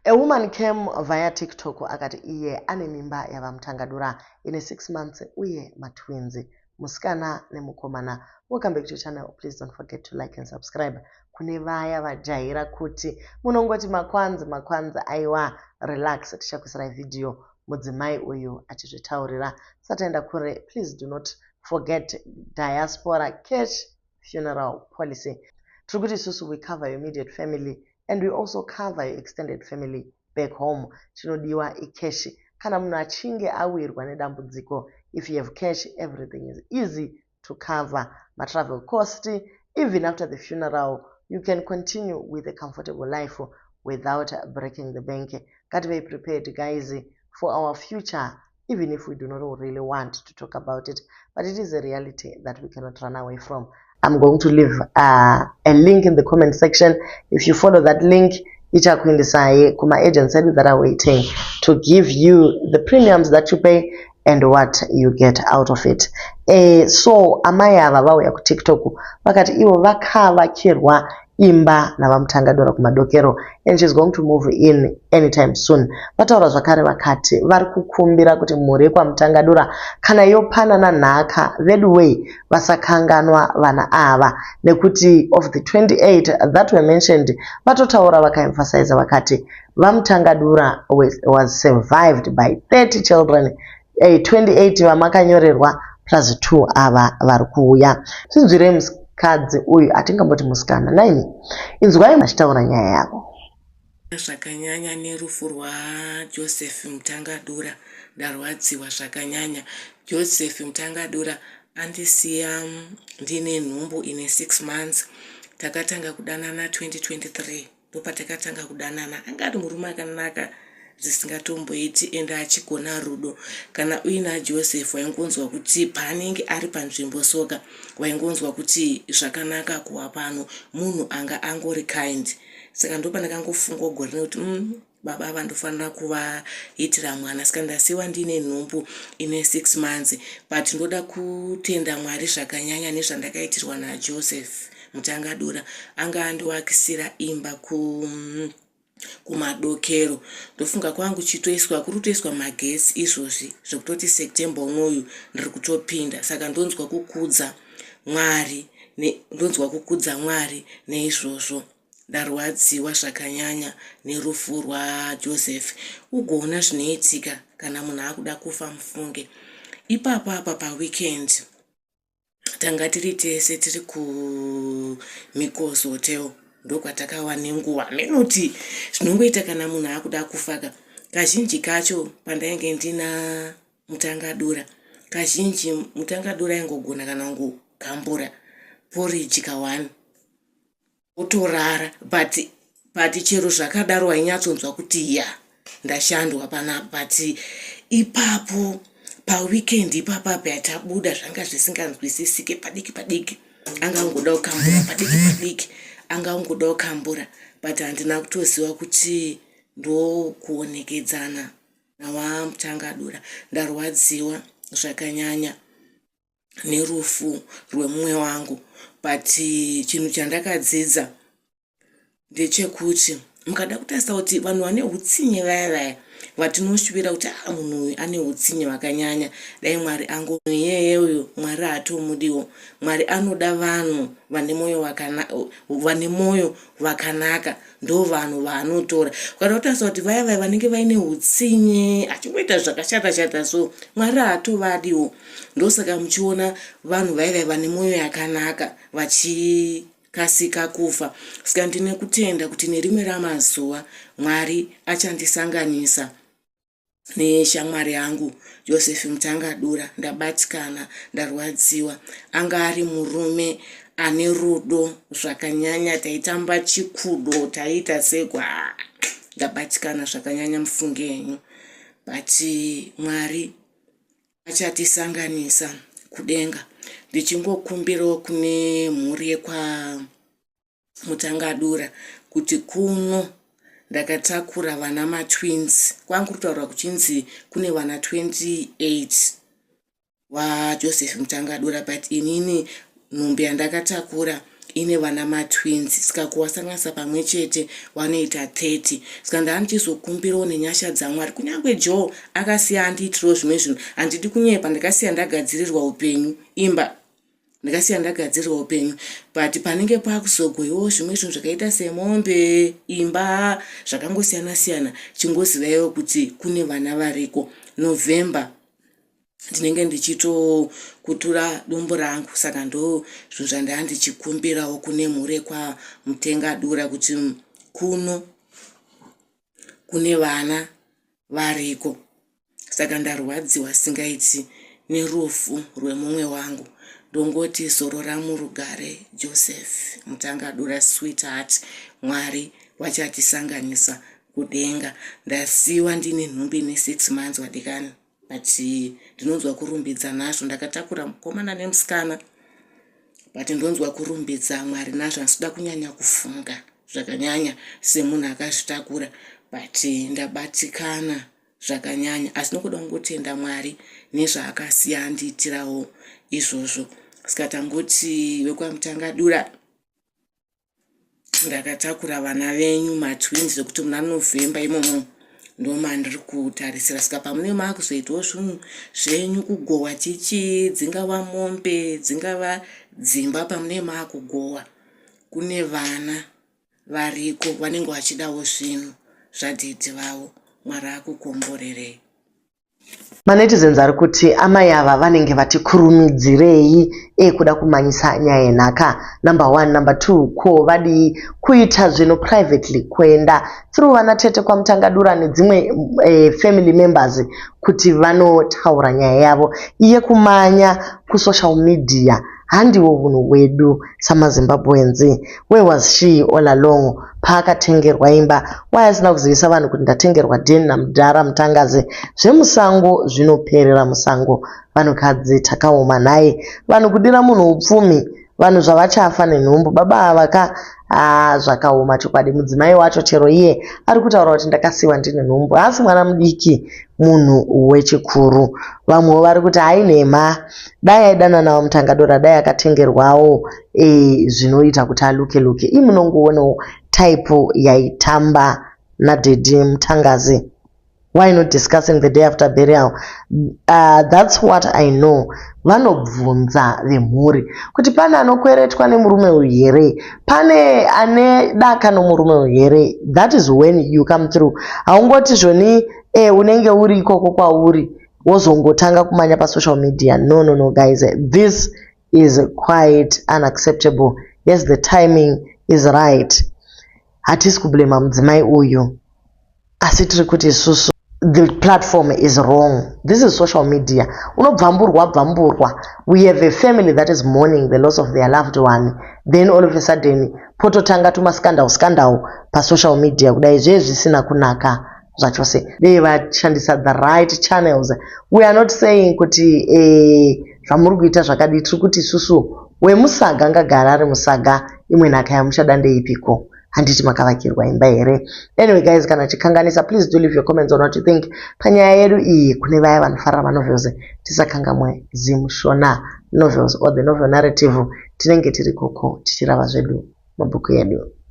A woman came via TikTok akati iye ane mimba yavaMutangadura ine 6 months uye matwins, musikana nemukomana. Welcome back to channel. Please don't forget to like and subscribe. Kune vaya vajaira kuti munongoti makwanzi makwanzi, aiwa, relax, tichakuisirai vhidhiyo mudzimai uyu achizvitaurira. Tisataenda kure, please do not forget Diaspora Cash Funeral Policy. Tiri kuti isusu we cover your immediate family and we also cover your extended family back home. Chinodiwa icash. Kana munhu achinge awirwa nedambudziko, if you have cash, everything is easy to cover. Matravel cost, even after the funeral, you can continue with a comfortable life without breaking the bank. Ngativei prepared, guys, for our future, even if we do not really want to talk about it, but it is a reality that we cannot run away from. I'm going to leave a link in the comment section. If you follow that link, ichakuindisai kuma-agents edu that are waiting to give you the premiums that you pay and what you get out of it. So amai ava vauya kuTikTok vakati ivo vakavakirwa imba navaMutangadura kumadokero and she's going to move in anytime soon. Vataura zvakare vakati vari kukumbira kuti mhuri yekwaMutangadura kana yopanana nhaka veduwei vasakanganwa vana ava, nekuti of the 28 that were mentioned, vatotaura vakaemphasize vakati vaMutangadura was survived by 30 children, 28 vamakanyorerwa plus 2 ava vari kuuya. Zvinzwirei musikadzi uyu, hatingamboti musikana naini, inzwai achitaura nyaya yavo. Zvakanyanya nerufu rwaJoseph Mutangadura, ndarwadziwa zvakanyanya. Joseph Mutangadura andisiya ndine nhumbu ine 6 months. Takatanga kudanana 2023, ndopatakatanga kudanana. Anga ari murume akanaka zvisingatomboiti, ende achigona rudo. Kana uina Joseph, waingonzwa kuti paanenge ari panzvimbo soka, waingonzwa kuti zvakanaka kuva pano. Munhu anga angori kind. Saka ndopandakangofunga gore nekuti baba ava ndofanira kuvaitira mwana. Saka ndasiyiwa ndiine nhumbu ine 6 months, but ndoda kutenda Mwari zvakanyanya nezvandakaitirwa naJoseph Mutangadura. Anga andiwakisira imba kumadokero. Ndofunga kwangu chitoiswa, kuri kutoiswa magetsi izvozvi, zvekutoti September unoyu ndiri kutopinda. Saka ndonzwa kukudza Mwari, ndonzwa kukudza Mwari neizvozvo. Ndarwadziwa zvakanyanya nerufu rwaJoseph. Ugoona zvinoitika kana munhu akuda kufa, mufunge. Ipapo apa paweekend tanga tiri tese, tiri kuMicos Hotel, ndokwatakava nenguva menoti zvinongoita kana munhu akuda kufaka. Kazhinji kacho pandainge ndina Mutangadura, kazhinji Mutangadura aingogona kana kungokambura poriji ka1 otorara, but chero zvakadaro wainyatsonzwa kuti ya, ndashandwa panapa. But ipapo paweekend ipapa patabuda, zvanga zvisinganzwisisike. Padiki padiki angangoda kukambura, padiki padiki angangoda kukambura, but handina kutoziva kuti ndokuonekedzana nawaMutangadura. Ndarwadziwa zvakanyanya nerufu rwemumwe wangu, but chinhu chandakadzidza ndechekuti mukada kutarisa kuti vanhu vane utsinye vaya vaya vatinoshuvira kuti a munhu uyu ane utsinye hwakanyanya, dai Mwari ango iyeye uyu, Mwari haatomudiwo. Mwari anoda vanhu vane mwoyo wakanaka, ndo vanhu vaanotora. Ukada kutarisa kuti vaya vaya vanenge vaine utsinye, achingoita zvakashata shata, so Mwari haatovadiwo. Ndosaka muchiona vanhu vaya vaya vane mwoyo yakanaka vachikasika kufa. Saka ndine kutenda kuti nerimwe ramazuva Mwari achandisanganisa neshamwari yangu Joseph Mutangadura. Ndabatikana, ndarwadziwa. Anga ari murume ane rudo zvakanyanya. Taitamba chikudo, taiita segwa. Ndabatikana zvakanyanya, mufunge henyu, but Mwari achatisanganisa kudenga. Ndichingokumbirawo kune mhuri yekwaMutangadura kuti kuno ndakatakura vana matwins. Kwangu kutaurwa kuchinzi kune vana 28 waJoseph Mutangadura, but inini nhumbi yandakatakura ine vana matwins ska kuwasanganisa pamwe chete wanoita 30 ska ndandichizokumbirawo nenyasha dzamwari kunyange joe akasiya andiitirawo zvimwe zvinhu handidi kunyepa ndakasiya ndagadzirirwa upenyu imba ndakasiya ndagadzirirwa upenyu but panenge pakuzogoiwawo zvimwe zvinhu zvakaita semombe imba zvakangosiyana siyana chingozivaiwo kuti kune vana variko november ndinenge ndichitokutura dumbu rangu saka ndo zvinhu zvandaa ndichikumbirawo kune mhuri yekwamutengadura kuti kuno kune vana variko saka ndarwadziwa singaiti nerufu rwemumwe wangu ndongoti zorora murugare joseph mutangadura sweetheart mwari wachatisanganisa kudenga ndasiwa ndine nhumbi ine six months vadikani but ndinonzwa kurumbidza nazvo ndakatakura mukomana nemusikana but ndonzwa kurumbidza mwari nazvo handisi kuda kunyanya kufunga zvakanyanya semunhu akazvitakura but ndabatikana zvakanyanya asi nokuda kungotenda mwari nezvaakasiya andiitirawo izvozvo saka tangoti vekwamutangadura Ndakatakura vana venyu matwins zvekuti muna November imomo ndomandiri kutarisira saka pamunenge makuzoitawo zvinhu zvenyu kugohwa chichii dzingava mombe dzingava dzimba pamunenge makugohwa kune vana variko vanenge vachidawo zvinhu zvadhedhi vavo mwari akukomborerei. Manetizens ari kuti amai ava vanenge vati kurumidzirei e kuda kumanyisa nyaya yenhaka number one number two ko vadii kuita zvinhu privately kuenda through vana tete kwamutangadura nedzimwe e, family members kuti vanotaura nyaya yavo iye kumanya kusocial media Handiwo hunhu hwedu samaZimbabweans. Where was she all along paakatengerwa imba? Why asina kuzivisa vanhu kuti ndatengerwa den namudhara Mutangazi? Zvemusango zvinoperera musango. Vanhukadzi takaoma nhai. Vanhu kudira munhu upfumi. Vanhu zvavachafa nenhumbu. Baba ava ka haa zvakaoma chokwadi. Mudzimai wacho chero iye ari kutaura kuti ndakasiiwa ndine nhumbu. Haasi mwana mudiki munhu wechikuru. Vamwewo vari kuti hayi nhema. Dai aidanana waMutangadura dai akatengerwawo e, zvinoita kuti aluke luke. Ii munongoonawo type yaitamba nadaddy Mutangazi. Why not discussing the day after burial? Uh, that's what I know. Vanobvunza vemhuri kuti pane anokweretwa nemurume uyu here? Pane ane daka nomurume uyu here? That is when you come through. Haungoti zvoni eh, unenge uri ikoko kwauri wozongotanga kumanya pasocial media no no no guys this is quite unacceptable yes the timing is right hatisi kublema mudzimai uyu asi tiri kuti isusu the platform is wrong this is social media unobvamburwa bvamburwa we have a family that is mourning the loss of their loved one then all of a sudden pototanga tumascandal scandal pasocial media kudai zvee zvisina kunaka zvachose dei vashandisa the right channels we are not saying kuti eh, zvamuri kuita zvakadii tiri kuti isusu wemusaga ngagara ari musaga imwe nhaka yamuchada ndeipiko handiti makavakirwa imba here anyway guys kana chikanganisa please do leave your comments on what you think panyaya yedu iyi kune vaya vanofarira manovels tisakangamwe zimshona novels or the novel narrative tinenge tiri koko tichirava zvedu mabhuku edu.